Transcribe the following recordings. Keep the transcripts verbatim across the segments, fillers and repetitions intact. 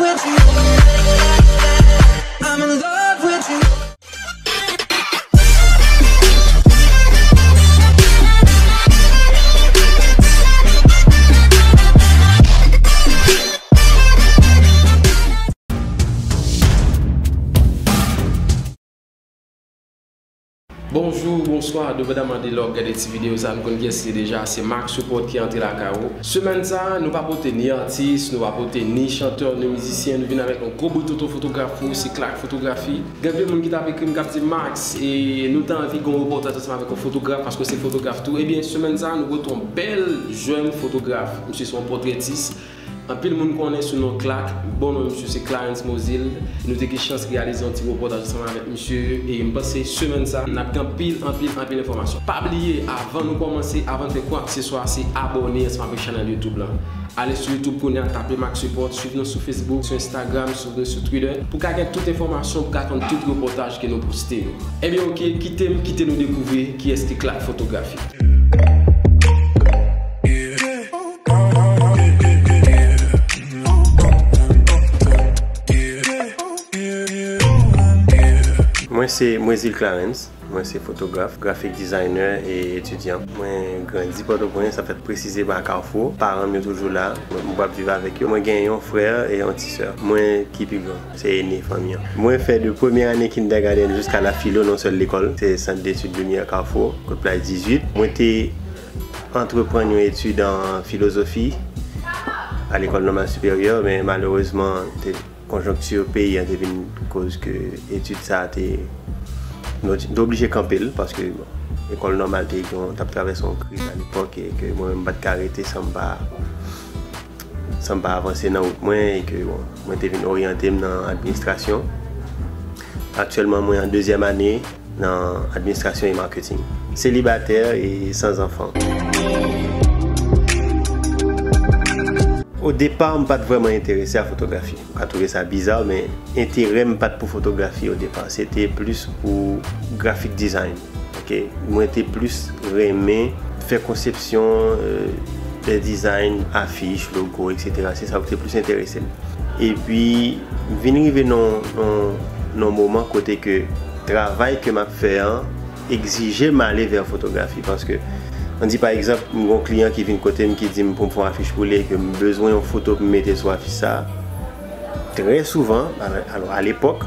with you. I'm in love with you. Bonjou, bonswa, depandaman de lè w ap gade ti videyo sa, nou konn kiyès li deja, se Max Report ki antre lakay ou. Semèn sa, nou pa pote ni atis, nou pa pote ni chantè, ni mizisyen, nou vin avèk yon gwo bout tonton fotograf pou se Clark Fotografi. Gen anpil moun ki t ap ekri m, k ap di, "Max, e nou ta anvi gen yon repòtaj ansanm avèk yon fotograf, paske w se fotograf tou." Ebyen, semèn sa, nou pote yon bèl jèn fotograf. Misye se yon pòtrètis. Anpil moun konnen sou non Clark. Bon, non misye se Clarens Mozil. Nou te gen chans reyalize yon ti repòtaj ansanm avèk misye. E m panse semèn sa, n ap gen anpil, anpil, anpil enfòmasyon. Pa bliye, avan nou kòmanse, avan n fè kwa ke se swa, se abòne ansanm avèk chanèl YouTube lan. Ale sou YouTube kounye a, tape Max Report, swiv nou sou Facebook, sou Instagram, sou, sou Twitter, pou w ka gen tout enfòmasyon, pou w ka tann tout repòtaj ke nou poste yo. Ebyen, oke, kite m, kite nou dekouvri kiyès ki Clark Fotografi. Mwen se Mwezil Clarens, mwen se fotograf, graphic designer e etidyan. Mwen grandi Pòtoprens, an fèt presizeman a Kafou. Paran m yo toujou la, mwen, mwen ap viv avèk yo. Mwen gen yon frè e yon ti sè. Mwen ki pi gran, se ene fanmi an. Mwen fè de premyè ane kindergarten jiska la filo nan sèl lekòl, se Centre d'Études Lumière Carrefour, Côte Plage dizuit. Mwen te antreprann yon etid an filozofi a Lekòl Nòmal Siperyè, men malerezman, te, konjonkti peyi an te vin koz ke etid sa a te, nou te, nou te oblije kanpe l, paske, bon, Lekòl Nòmal te gen, t ap travèse yon kriz alepòk, e ke mwen menm m pa t ka rete san m pa, san m pa avanse nan wout mwen, e ke, bon, mwen te vin oryante m nan administrasyon. Aktyèlman, mwen an dezyèm ane nan administrasyon e maketing. Selibatè e san zanfan. O depa, m pa t vrèman enterese a fotografi. Ou ka twouve sa biza, men enterè m pa t pou fotografi o depa. Se te plis pou graphic design. Oke? Mwen te plis renmen fè konsepsyon, euh, de design, afich, logo, et cetera. Se sa ki te plis enterese m. Epi, m vin rive nan, nan, nan moman kote ke travay ke m ap fè an egzije m ale vè fotografi. Paske, ann di pa egzanp, m gon kliyan ki vin kote m ki di m pou m fè yon afich pou li e ke m bezwen yon foto pou m mete sou afich sa. Trè souvan, alò, alepòk,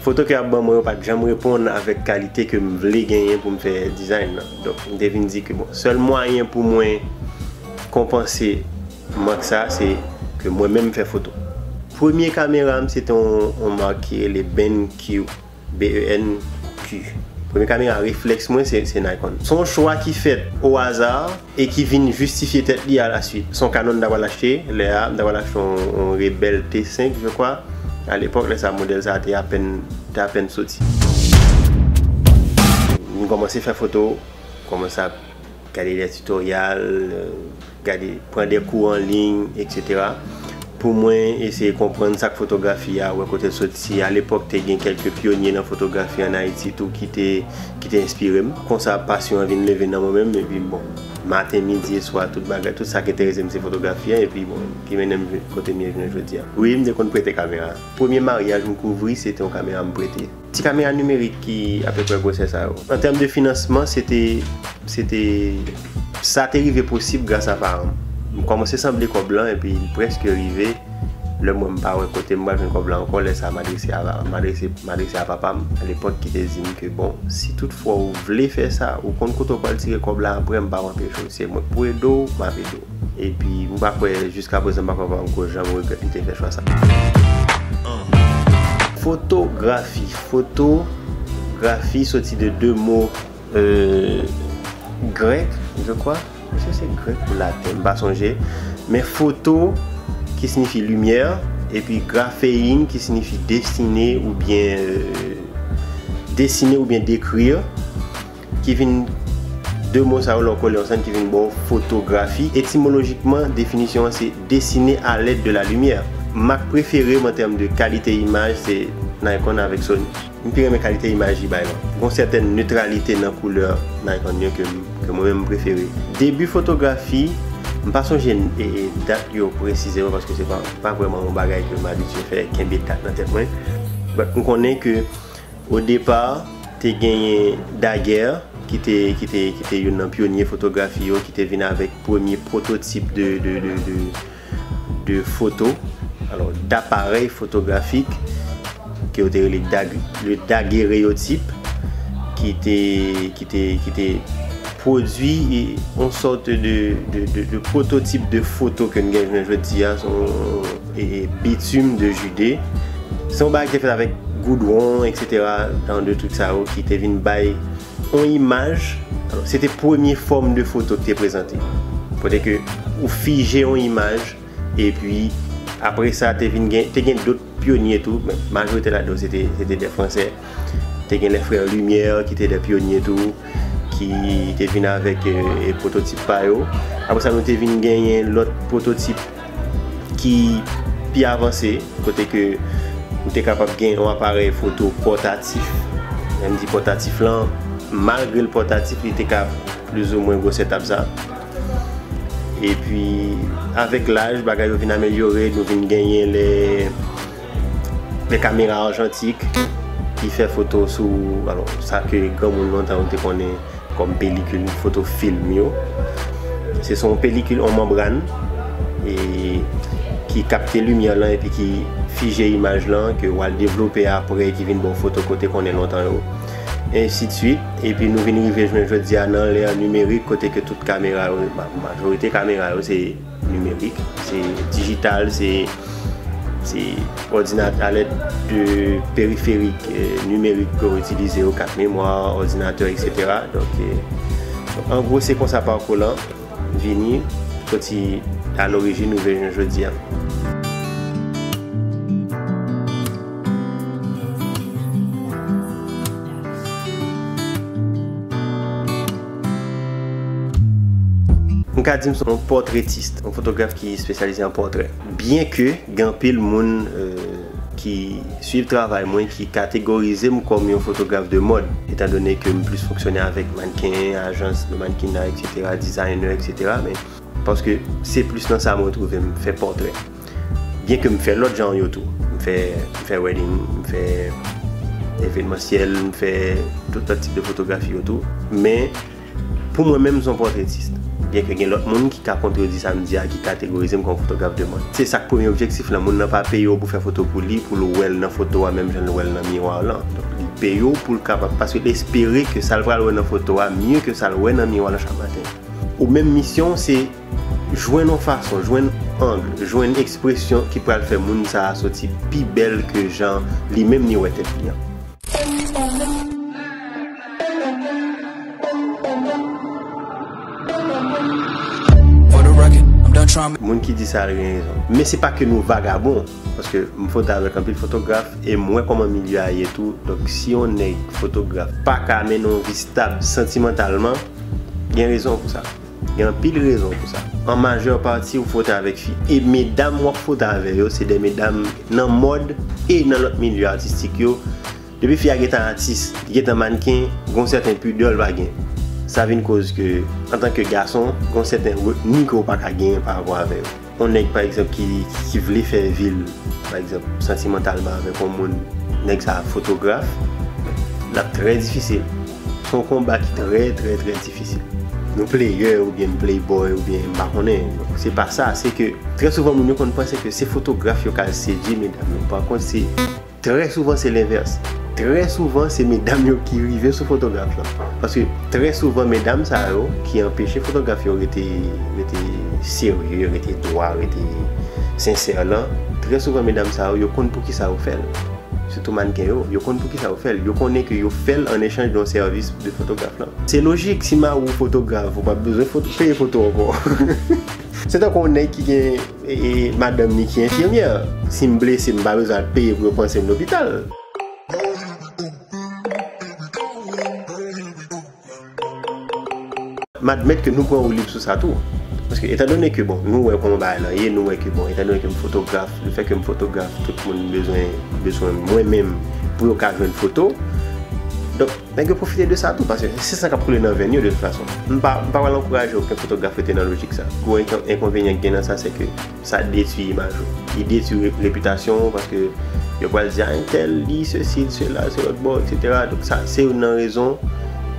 foto ke y ap ban mwen yo pa t janm reponn avèk kalite ke m vle genyen pou m fè design nan. Donk, m te vin di ke, bon, sèl mwayen pou mwen konpanse mank sa, se ke mwen menm m fè foto. Premye kamera m, se te yon, yon mak ki rele Ben Q, B E N Q. Premye kamera reflèks mwen, se, se Nikon. Se yon chwa ki fèt o aza e ki vin jistifye tèt li alaswit. Se yon Canon m ta pral achte, lè a, m ta pral achte yon, yon Rebel T senk, je crois. Alepòk, lè sa, modèl sa a te apèn, te apèn soti. M kòmanse fè foto, kòmanse ap gade de tutorial, euh, gade, pran de kou an liy, et cetera. Pou mwen eseye konprann sa k fotografi a, wè kote l soti. Alepòk, te gen kèlke pyonye nan fotografi ann Ayiti tou ki te, ki te enspire m. Konsa, pasyon an vin leve nan mwen menm, epi bon, maten, midi e swa, tout bagay, tout sa k enterese m se fotografi a, epi bon, ki mennen m kote m ye jounen jodi a. Wi, m te konn prete kamera. Premye maryaj m kouvri, se te yon kamera m prete. Ti kamera nimerik ki apeprè gwosè sa yo. An tèm de finansman, se te, se te, sa te rive posib gras a paran m. M kòmanse sanble kòb lan, epi l prèske rive. Lè m wè m pa wè kote m pral jwenn kòb la ankò, lè sa a m adrese a, m adrese, m adrese a papa m, alepòk, ki te di m ke, bon, si toutfwa ou vle fè sa, ou konn kote w pral tire kòb la apre, m p ap anpeche w. Se mwen k pou ede w, m ap ede w. Epi, m pa kwè, jiska prezan, m pa kwè papa m ko janm regrèt li te fè chwa sa. Fotografi. Fotografi soti de de mo, euh, grèk, je crois. Èske se grèk ou laten? M pa sonje. Men foto, ki siyifi limyè, epi grafein, ki siyifi desine oubyen, euh, desine oubyen dekri, ki vin, de mo sa yo lè w kole ansanm ki vin ba w fotografi. Etimolojikman, definisyon an se dessiner à l'aide de la lumière. Mak prefere m an tèm de kalite imaj se Nikon avèk Sony. M pi renmen kalite imaj li bay lan. Gon sètèn netralite nan koulè Nikon yo ke m, ke mwen menm m prefere. Debi fotografi, M pa sonje e, e, dat yo presizeman, paske se pa, pa vrèman yon bagay ke m abitye fè, kenbe dat nan tèt mwen. But m konnen ke o depa, te genyen Daguerre, ki te, ki te, ki te youn nan pyonye fotografi yo, ki te vin avèk premye pwototip de, de, de, de, de foto, alò, d'aparèy fotografik, ke yo te rele dag-, le daguerréotype, ki te, ki te, ki te pwodui yon sòt de, de, de, de pwototip de foto ke n gen jounen jodi a, se yon, e, e, bitume de Judée. Se yon bagay ki te fèt avèk goudwon, et cetera, jan de trik sa yo, ki te vin bay yon imaj. Alò, se te premye fòm de foto ki te prezante. Kote ke ou fije yon imaj, epi apre sa, te vin gen, te gen dòt pyonye tou, men majorite ladan yo, se te, se te de Fransè. Te gen lè frè Limyè ki te de pyonye tou, ki te vin avèk, e, e, pwototip pa yo. Apre sa, nou te vin genyen lòt pwototip ki pi avanse, kote ke ou te kapab gen yon aparèy foto pòtatif. Lè m di pòtatif lan, malgre l pòtatif, li te ka plizoumwen gwosè tab sa. Epi, avèk laj, bagay yo vin amelyore, nou vin genyen lè, lè kamera ajantik ki fè foto sou, alò, sa ke granmoun lontan yo te konnen kòm pelikil, foto fim yo. Se, se yon pelikil, yon manbràn, e ki kapte limyè lan epi ki fije imaj lan, ke w al devlope apre, ki vin ba w foto ke w te konnen lontan yo. Ensidswit. Epi nou vin rive jounen jodi a nan lè nimerik, kote ke tout kamera yo, ma-, majorite kamera yo, se nimerik, se dijital, se, se òdinat-, alèd de periferik, e, nimerik ke w itilize yo, kat memwa, òdinatè, et cetera. Donk, e, an gwo, se konsa pakou lan vini, soti a lorijin, rive jounen jodi a. M ka di m se yon pòtretis, yon fotograf ki espesyalize an pòtrè. Byenke gen anpil moun, e, ki swiv travay mwen, ki kategorize m kòm yon fotograf de mòd, etandone ke m plis fonksyone avèk mannken, ajans de mannkenay, et cetera, dizayner, et cetera, men paske se plis nan sa m retwouve m, fè pòtrè. Byenke m fè lòt jan yo tou. M fè, m fè wedding, m fè evenmansyèl, m fè tout lòt tip de fotografi yo tou. Men, pou mwen menm, m se yon pòtretis. Byenke gen lòt moun ki ka kontredi sa m di a, ki kategorize m kòm fotograf de mòd. Se sa k premye objektif lan. Moun nan pa peye w pou fè foto pou li, pou l wè l nan foto a, menm jan l wè l nan miwa lan. Donk, li peye w pou l kapab, paske l espere ke sa l pral wè nan foto a, mye ke sa l wè nan miwa lan chak maten. Ou menm misyon w, se jwenn yon fason, jwenn ang, jwenn ekspresyon ki pral fè moun sa a soti pi bèl ke jan li menm li wè tèt li an. For the record, I'm done trying. Moun ki di sa, l gen rezon. Men se pa ke nou vagabon, paske m fwote avèk anpil fotograf e m wè kòman milye a ye tou. Donk, si yon nèg fotograf pa ka mennen yon vi stab santimantalman, gen rezon pou sa. Gen anpil rezon pou sa. An majè pati, ou fwote avèk fi. E medam w ap fwote avè yo, se de medam nan mòd e nan lòt milye atistik yo. Depi fi a gentan atis, li gentan mannken, gon sèten pidè l pa gen. Sa vin koz ke, antanke gason, gon sèten retni ke w pa ka genyen pa rapò avè yo. Yon nèg, pa egzanp, ki, ki vle fè vi l, pa egzanp, santimantalman avèk yon moun, nèg sa a fotograf, l ap trè difisil. Se yon konba ki trè, trè, trè difisil. Nou player oubyen playboy oubyen m pa konnen, se pa sa, se ke trè souvan moun yo konn panse ke se fotograf yo k al sedui medam yo. Pa kont, se trè souvan se lenvès. Trè souvan se medam yo ki rive sou fotograf lan. Paske trè souvan medam sa yo ki anpeche fotograf yo rete, rete serye, rete dwa, rete sensè lan, trè souvan medam sa yo, yo konn poukisa yo fè l. Sitou mannken yo, yo konn poukisa yo fè l. Yo konnen ke yo fè l an echanj de yon sèvis de fotograf lan. Se lojik, si mari w fotograf, ou p ap bezwen foto, peye foto ankò. Se tankou yon nèg ki gen e, e, madanm ni ki enfimyè. Si m blese, m pa bezwen al peye pou yo panse m lopital. M admèt ke nou pran woulib sou sa tou. Paske, etandone ke, bon, nou wè kòman bagay lan ye, nou wè ke, bon, etandone ke m fotograf, lefètke m fotograf, tout moun bezwen, bezwen mwen menm pou yo ka jwenn foto. Donk, nèg yo pwofite de sa tou, paske se san k ap koule nan venn yo de tout fason. M pa, m pa pral ankouraje okenn fotograf rete nan lojik sa. Gwo enkonvenyan ki gen nan sa, se ke sa detwi imaj ou. Li detwi re- repitasyon ou, paske yo pral di, a, entèl, li sesi, li sela, se lòt bò, et cetera. Donk, sa, se youn nan rezon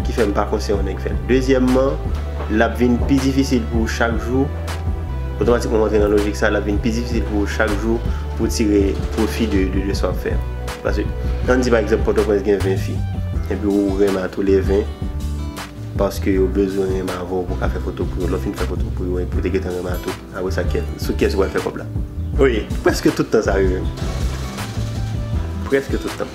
ki fè m pa konseye yon nèg fè l. Dezyèmman, l ap vin pi difisil pou ou chak jou. Otomatikman, w antre nan lojik sa, l ap vin pi difisil pou ou chak jou pou w tire pwofi de, de, de sa w ap fè. Paske, ann di pa egzanp, Pòtoprens gen ven fi, epi ou renmen a tou le ven, paske yo bezwen renmen avè w pou w ka fè foto pou yo. Lè w fin fè foto pou yo, epi yo te gentan renmen a tou. Apre sa, kè, sou kiyès ou pral fè kòb la? Wi, prèske tout tan sa rive m. Prèske tout tan.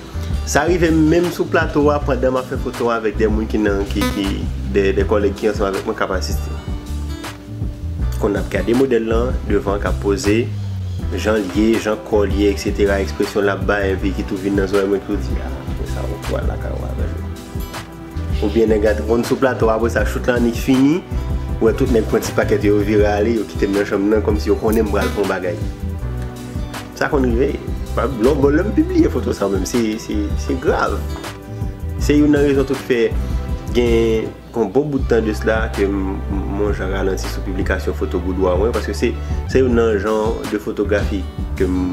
Sa rive m menm sou plato a, pandan m ap fè foto avèk de moun ki nan, ki, ki, de, de kòlèg ki ansanm avèk mwen k ap asiste. Konn ap gade modèl lan devan k ap poze, jan l ye, jan kò l ye, et cetera, ekspresyon l ap bay, epi ki tou vin nan zòrèy mwen, ki tou di, a, apre sa, ou pral lakay ou avè l. Oubyen nèg la konn sou plato, apre sa, shoot lan annik fini, ou wè tout nèg pran ti pakèt yo, yo vire ale, yo kite m nan chanm nan, kòmsi yo konnen m pral fè yon bagay. Sa konn rive. Lè, bon, lè m pibliye foto sa yo menm, se, se, se grav. Se youn nan rezon tou ki fè gen yon bon bout tan de sila ke m, m, m jan ralanti sou piblikasyon foto boudwa mwen, paske se, se youn nan jan de fotografi ke m,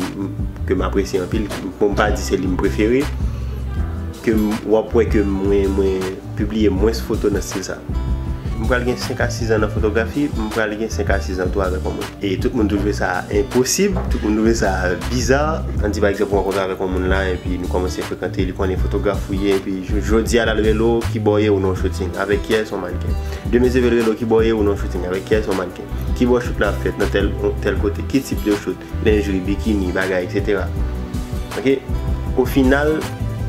ke m apresye anpil. Bon, m pa di se li m prefere, ke m, w ap wè ke mwen, mwen pibliye mwens foto nan stil sa. M pral gen senk a sis an nan fotografi, m pral gen senk a sis an tou avèk yon moun. E tout moun twouve sa enposib, tout moun twouve sa biza. Ann di pa egzanp, ou rankontre avèk yon moun la, epi nou kòmanse frekante, li konnen fotograf ou ye, epi j-, jodi a l al rele w, ki bò w ye, ou nan shooting. Avèk kiyès? Yon mannken. Demen se vle l rele w, ki bò w ye, ou nan shooting. Avèk kiyès? Yon mannken. Ki bò shoot la ap fèt? Nan tèl, tèl kote. Ki tip de shoot? Lenjri, bikini, bagay, et cetera. Oke? O final,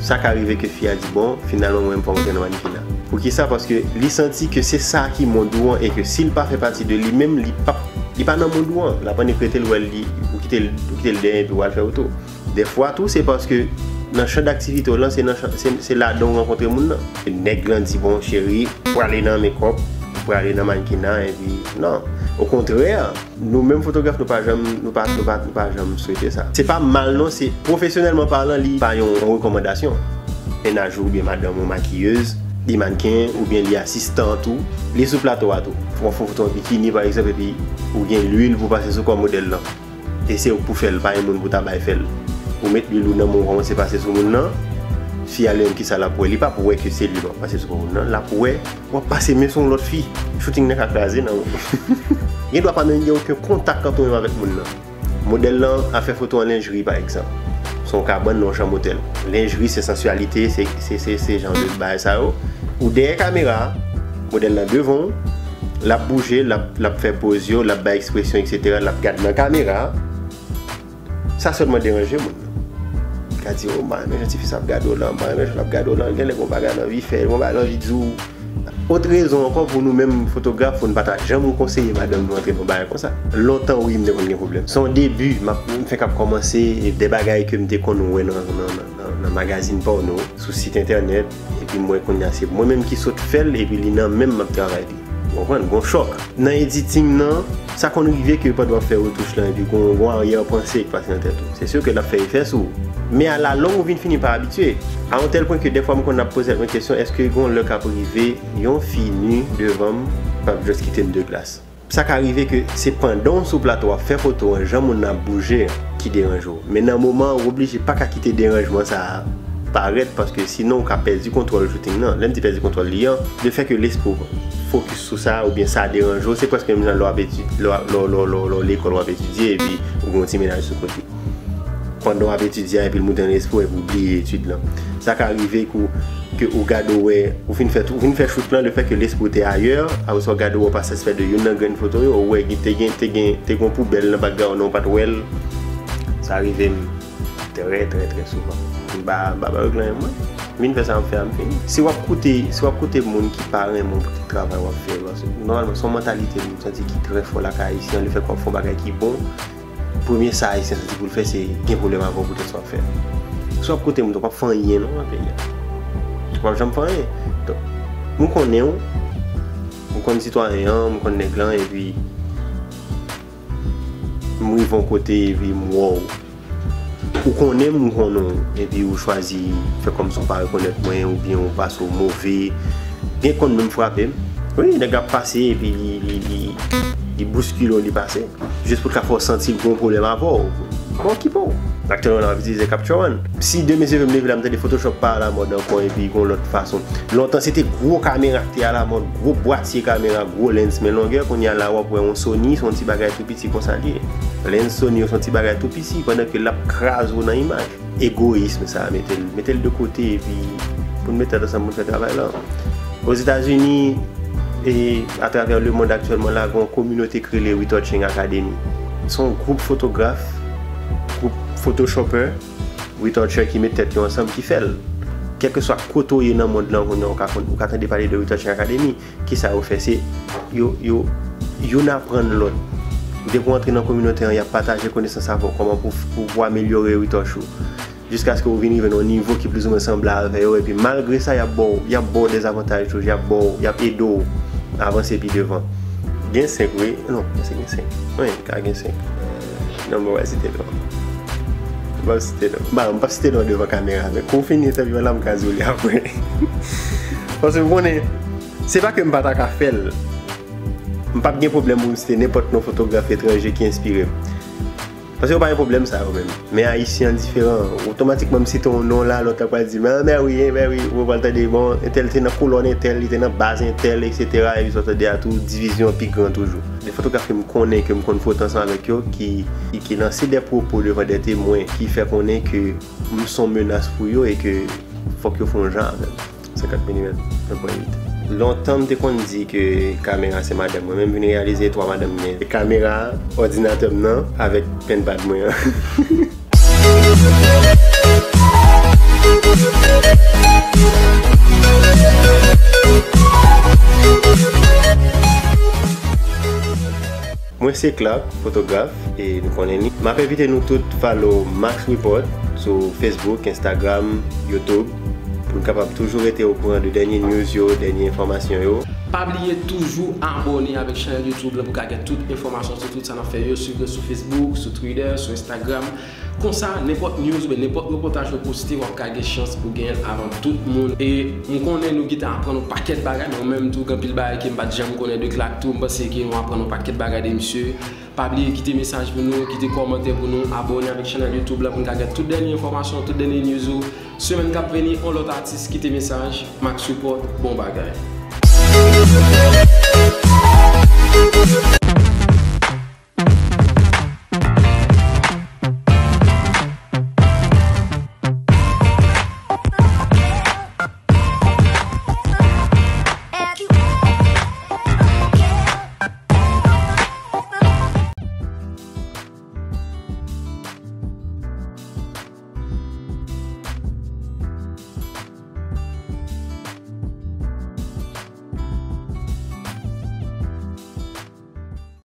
sa ka rive ke fi a di, bon, finalman, mwen, m fò m antre nan mannken nan. Poukisa? Paske li santi ke se sa ki mond ou an e ke si l pa fè pati de li menm, li p ap, li pa nan mond ou an. L ap annik rete l wè li, ou kite l, ou kite l dèyè epi w al fè foto. Dèfwa tou, se paske nan chan daktivite w lan, se nan chan, se, se ladan w rankontre moun nan. Nèg lan di, bon, cheri, prale nan makeup, prale nan mannken nan, epi non. Okontrè, nou menm fotograf, nou pa janm, nou pa, nou pa, nou pa janm swete sa. Se pa mal non, se pwofesyonèlman palan, li pa yon rekòmandasyon. Mennaj ou oubyen madanm ou makiyez, li mannken, oubyen li asistan tou, li sou plato a tou. Fò w fè yon foto an bikini, pa egzanp, epi ou gen lwil pou pase sou kò modèl lan. E se ou k pou fè l, pa yon moun pou ta bay fè l. Ou met lwil ou nan men w, kòmanse pase sou moun nan. Fi a li menm, kisa l ap wè? Li p ap wè ke se lwil w ap pase sou kò moun nan. L ap wè w ap pase men sou yon lòt fi. Shooting nan ka kraze nan men w. Gen dwa pa menm gen okenn kontak ant ou menm avèk moun nan. Modèl lan ap fè foto an lenjri, pa egzanp. Se yon kabann nan yon chanm otèl. Lenjri, se sansyalite, se, se, se, se jan de bagay sa yo. Ou dèyè kamera a, modèl lan devan w, l ap bouje, l ap, l ap fè poz yo, l ap bay ekspresyon, et cetera, l ap gad nan kamera a. Sa sèlman deranje moun nan. Ka di, o, m pa renmen jan tifi sa ap gade w lan, m pa renmen jan l ap gade w lan, genlè gon bagay l anvi fè, gon bagay l anvi di w. Ot rezon ankò pou nou menm fotograf, pou n pa ta janm konseye madanm nou antre nan bagay konsa. Lontan, wi, m te konn gen pwoblèm. Se yon debi, m ap, m fenk ap kòmanse, e de bagay ke m te konn wè nan, nan, nan, nan, nan magazin pòno, sou sit entènèt, epi m wè kounye a se mwen menm ki sot fè l, epi li nan men m m ap travay li. Ou konprann? Gon chòk. Nan editing nan, sa konn rive ke pandan w ap fè retouch lan, epi gon, gon aryè panse ki pase nan tèt ou. Se si ke l ap fè efè sou ou. Men alalong, ou vin fini pa abitye. A yon tèl pwen ke dèfwa m konn ap poze tèt mwen kesyon, èske gon lè k ap rive yon fi ni devan m p ap just kite m de glas? Sa ka rive ke se pandan w sou plato w ap fè foto an, jan moun nan ap bouje an ki deranje w. Men nan moman an, ou oblije pa ka kite deranjman sa a parèt, paske sinon ou ka pèdi kontwòl shooting nan. Lè m di pèdi kontwòl li an, lefètke lespri w fokis sou sa, oubyen sa deranje w, se prèske menm jan lè w ap etid-, lè w, lè w, lè w, lè w, lè w lekòl w ap etidye, epi ou gen yon ti mennaj sou kote. Pandan w ap etidye a, epi l moute nan lespri w, epi w bliye etid lan. Sa ka rive ke w, ke ou gade w wè, ou fin fè, ou fin fè shoot lan, lefètke lespri w te ayè, apre sa w gade w wè w pa satisfè de youn nan grenn foto yo, ou wè te gen, te gen, te gen yon poubèl nan background nan, ou pa t wè l. Sa rive m trè, trè, trè souvan. M pa, m pa, pa regle anyen mwen. M vin fè sa m ap fè a, m fini. Si w ap koute, si w ap koute moun ki pa renmen w pou tout travay w ap fè, paske nòmalman se yon mantalite m santi ki trè fò lakay Ayisyen, lefètke w ap fè yon bagay ki bon, premye sa Ayisyen santi pou l fè, se gen pwoblèm avè w poutèt sa w ap fè. Si w ap koute moun, w p ap fè anyen non nan peyi a. W p ap janm fè anyen. Donk, m konnen w, m konn sitwayen an, m konn nèg lan, epi m rive yon kote, epi m wè w. Ou konnen m, ou konnen w, epi ou chwazi fè kòmsi w pa rekonèt mwen, oubyen ou pase w move. Gen konn menm frape m. Wi, nèg ap pase, epi li, li, li, li bouskile w, li pase. Jis pou l ka fè w santi l gen yon pwoblèm avè w. Bon, okipe w. Aktyèlman, n ap itilize Capture One. Si demen se leve m leve la, m tande Photoshop pa alamòd ankò, epi gon lòt fason. Lontan, se te gwo kamera ki te alamòd, gwo bwatye kamera, gwo lens, men longè, kounye a la, w ap wè yon Sony, se yon ti bagay tou piti konsa l ye. Lens Sony yo se yon ti bagay tou piti, pandan ke l ap kraze w nan imaj. Egoyism sa, mete l, mete l de kote, epi pou n met tèt ansanm pou n fè travay la. Ozetazini, e atravè lemonn aktyèlman la, gen yon kominote ki rele Retouching Academy. Se yon gwoup fotograf, gwoup photoshopper, retoucher ki met tèt yo ansanm ki fè l. Kèlkeswa kote w ye nan mond lan, kounye a, ou ka konn, ou ka tande pale de Retouching Academy. Kisa yo fè? Se yo, yo, youn aprann lòt. Depi w antre nan kominote an, y ap pataje konesans avè w, kòman pou, pou, pou amelyore retouch ou. Jiskaske w vin rive nan yon nivo ki plizoumwen sanble avè yo, epi malgre sa, y ap ba w, y ap ba w de zavantaj toujou, y ap ba w, y ap ede w avanse pi devan. Gen senk, wi. Non, èske gen senk? Wi, ka gen senk. Non, mwen pa site non. Mwen pa site non. Ba, mwen pa site non devan kamera, men kou fini entèvyou an la, m ka di w li apre. Paske w konnen, se pa ke m pa ta ka fè l. M p ap gen pwoblèm pou m site nenpòt non fotograf etranje ki enspire m. Paske yo pa gen pwoblèm sa yo menm. Men Ayisyen an diferan. Otomatikman m site yon non la, lòt la pral di, men, men wi, men wi, ou pral tande, bon, entèl te nan kolòn entèl, li te nan baz entèl, etsetera. Epi sa w tande a tou, divizyon an pi gran toujou. De fotograf ke m konnen, ke m konn fwote ansanm avèk yo, ki, ki, ki lanse de pwopo devan de temwen, ki fè konnen ke m se yon menas pou yo e ke fòk yo fè yon jan avè m. Senkant milimèt, en pwen uit. Lontan m te konn di ke kamera se madanm mwen, men m vin reyalize e twa madanm m gen. Kamera, òdinatè m nan, avèk pen pad mwen an. Mwen se Clark, fotograf, e nou konnen li. M ap envite nou tout follow Max Report sou Facebook, Instagram, YouTube, pou n kapab toujou rete okouran de dènye news yo, dènye enfòmasyon yo. Pa bliye toujou abòne avèk chanèl YouTube lan pou ka gen tout enfòmasyon sou tout sa n ap fè yo. Swiv nou sou Facebook, sou Twitter, sou Instagram. Konsa, nenpòt news oubyen nenpòt repòtaj nou poste, w ap ka gen chans pou genyen l avan tout moun. E m konnen nou gentan aprann yon pakèt bagay, mwen menm tou, gen anpil bagay ke m pa t janm konnen de Clark tou, m panse ke nou aprann yon pakèt bagay de misye. Pa bliye kite mesaj pou nou, kite kòmantè pou nou, abòne avèk chanèl YouTube lan pou n ka gen tout dènye enfòmasyon, tout dènye news yo. Semèn k ap vini, yon lòt atis, kite mesaj, Max Report, bon bagay.